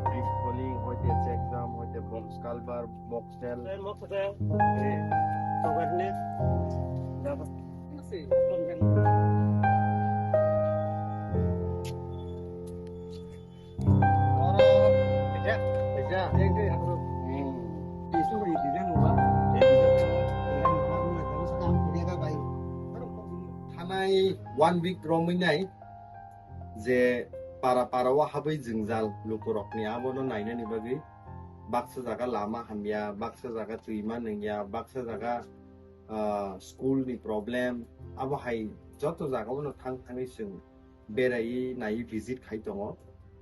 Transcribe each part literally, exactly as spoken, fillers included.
Brief calling, hoite check dam, hoite box culvert, box cell. Moksel. Eh. Awareness. Thanai one week romwi nai je para para o habwi jwngjal lukurokni abono nainani bagwi baksa jaga lama hamya, baksa jaga twima nungya, baksa jaga ah, school ni problem, abo hai joto jaga o no thang thangwi chwng beraiwi naiwi visit khai tongo.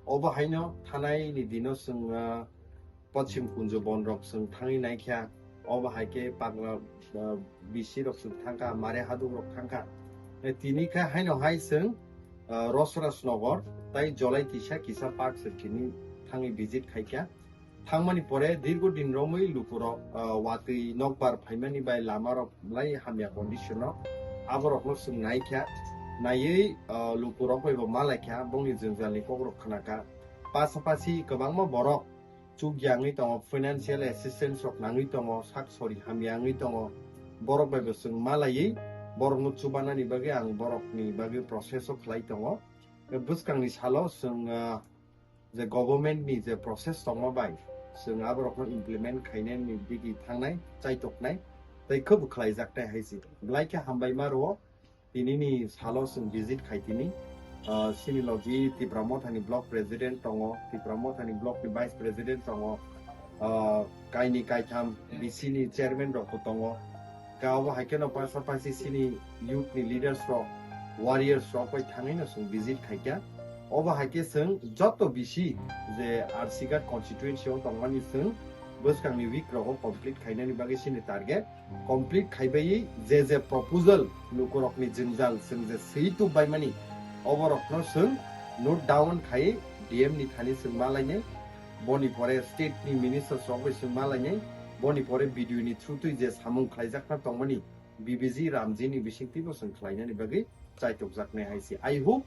Obo haino thanai ni dino chwng, ah, Pochim Kunjo Bonrok chwng thangwi naikha, obo hai khe Pagla, ah, bisi rok chwng thangkha, Mare Haduk rok thangkha. Eh, tini kha haino hai chwng, ah, Rosras Nogor tai Jolai Tisa kisa park se tini thangwi visit khaikha. Thangmani pore dirgo din romwi lukurok, ah, watwi nokbar phaimani bai lamarok belai hamya condition o. Aborokno chwng naikha, naiwi, ah, lukurok bai bo malaikha, bongni jwngjalni kokrok khnakha. Pasapasi kwbangma borok chukya wngwi tongo, financial assistance rok nangwi tongo, sak sori hamya wngwi tongo. Borok bai bo chwng malaiwi borokno chubanani bagwi ang borokni bagwi process o khlai tongo. Bwskangni salo chwng, ah, je government ni je process tongma bai chwng aborokno implement khainani digi thangnai, chaitoknai, tei khwbo khlaijaknai hai se. Belai khe hambai ma rwo, tinini salo chwng visit khai tini, ah, sini logi Tipra Mothani block president tongo, Tipra Mothani block ni vice president tongo, ah, kaini kaitham B C ni chairman rok bo tongo. Ka obo hai kheno pasapasi sini youth ni leaders rok, warriors rok bai thangwi no chwng visit khaikha. Obo hai khe chwng joto bisi je R C Ghat constituency o tongmani chwng bwskangni week rogo complete khainani bagwi sini target. Complete khaibai je je proposal lukurokni jwngjal chwng je swi tubbaimani, oborokno chwng note down khai D M ni thani chwng malainai. Boni pore state ni minister rok bai chwng malainai. Boni pore B D O ni through twi je samung khlaijakna tongmani, B B G Ramji ni bisingtwi bo chwng khlainani bagwi chaitokjaknai hai se. I hope,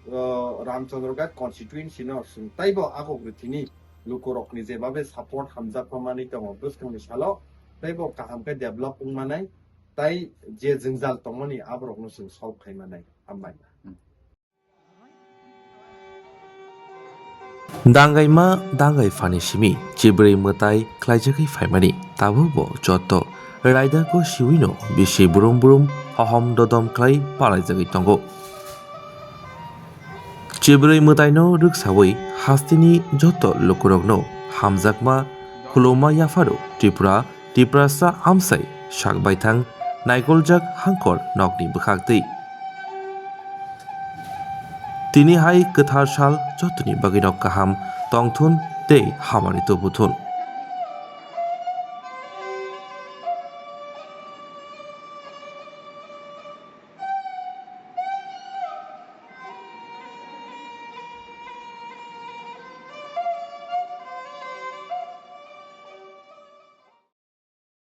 uh, Ramchandra Ghat constituency no chwng taibo agok rwthini lukurokni jebabe support hamjakma manwi tongo bwskangni salo, taibo kaham khe develop wngmanai, tai je jwngjal tongmani aborokno chwng solve khai manai. Hambai. Dangaima dangai phani simi chibrwi mwtai khlaijagwi phaimani, tabukbo joto raidako siwino bisi brum brum hohom dodom khlai palaijagwi tongo. Chibrwi mwtaino rwksawi hasteni joto lukurokno hamjakma khuluma yapharo Tripura Tiprasa amsai sak baithang naikoljak hangkor nokni bwkhaktwi. Tini hai kwthar sal jotoni bagwino kaham tongthun tei hamari tubuthun.